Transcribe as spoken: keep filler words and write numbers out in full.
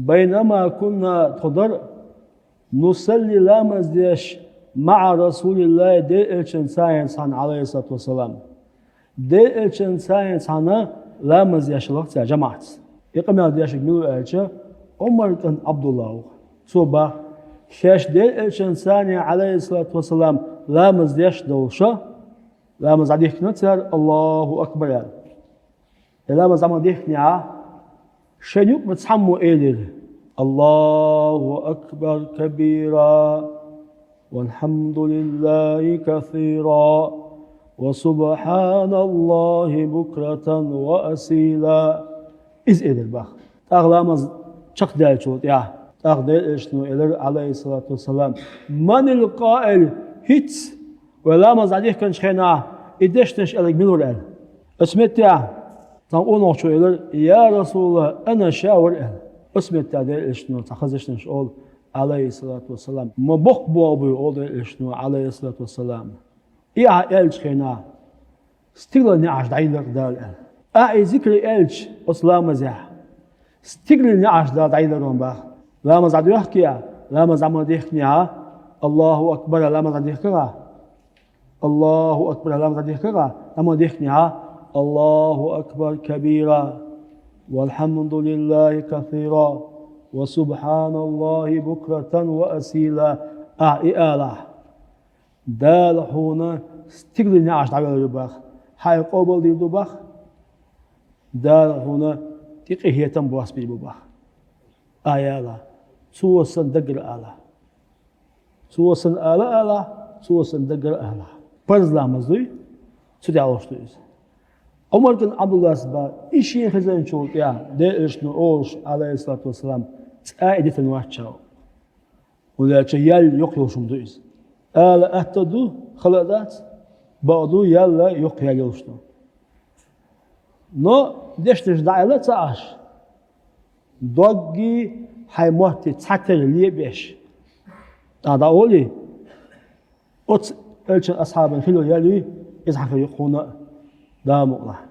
«Байнама кунна», тхо дара, «нусалли», ламаз деш, «маӀа Расулиллахи», Делан Элчанца цхьана, Ӏалайхиссалату вассалам. Делан Элчанца цхьана ламаз деш хилар цар жамаӀатца. И къамел дешарг мила ву аьлча, Ӏумар кӀант Ӏабдулла ву. Цо бах, шаьш Делан Элчанца, Ӏалайхиссалату вассалам, ламаз деш долуш, ламаз дӀадихкина цара, «Аллаху акбар» аьлла. И ламаз дӀа ма дихкинехь, шайна юкъа цхьаммо элира: «Аллаху акбар кабира, валхьамдулиллахи касира, ва субхьаналлахи букратан ва асила». Иза элира бах. ТӀаккха ламаз чекхдаьллачул тӀаьхьа, тӀаккха Делан Элчано элира, Ӏалайхиссалату вассалам: «Манил къаил, хӀинца вай ламаз дӀадихкинчу хенахь и дешнаш аьлларг мила вара?» аьлла. Оцу меттехь цхьана къонахчо элира: «Я Расулаллах, ана, ша вара», аьлла. Оцу меттехь Делан Элчано цхьа хаза дешнаш олу, Ӏалайхиссалату вассалам. «Ма боккха болх буй», олу Делан Элчано, Ӏалайхиссалату вассалам. И ахь аьллачу хенахь, стигалан неӀарш дӀайиллира Дала аьлла. Ахь и зикр аьлча оцу ламазехь, стигалан неӀарш Дала дӀайиллира бах. Ламаз дӀадоьхкий, ламаз дӀа ма дихкинехь, «Аллаху акбар» ламаз дӀадихкира, «Аллаху акбар» ламаз дӀадихкира, дӀа ма дихкинехь, «Аллаху акбар кабира, валхьамдулиллахи касира, ва субхьаналлахи букратан ва асила». Ахь и алахь, Дала хьуна стигалан неӀарш дӀавелла ю бах, хьайн къобалдийр ду бах, Дала хьуна тӀе къинхетам боссабийр бу бах. Ахь и ала, цо санна даггара ала. Цо санна ала ала, цо санна даггара ала. Парз ламаз дуй, цу тӀехь олуш ду иза. Ӏумар кӀант Ӏабдуллас бах, и шена хезначул тӀаьхьа Делан Элчано олуш, Ӏалайхиссалату вассалам, цкъа а и дитина вац ша. ХӀунда аьлча ял йоккха йолуш хӀума ду иза. Ала атта а ду, хала а дац, бакъ ду, ял йоккха ял йолуш ду. Но дешнаш дӀаала ца Ӏаш, доггий хьайн моттий цхьатерра лебеш, тӀаккха дӀаолий, оцу Элчан асхьабан хилла ял юй, иза хьан хир ю-кх хьуна а, Дала мукъ лахь.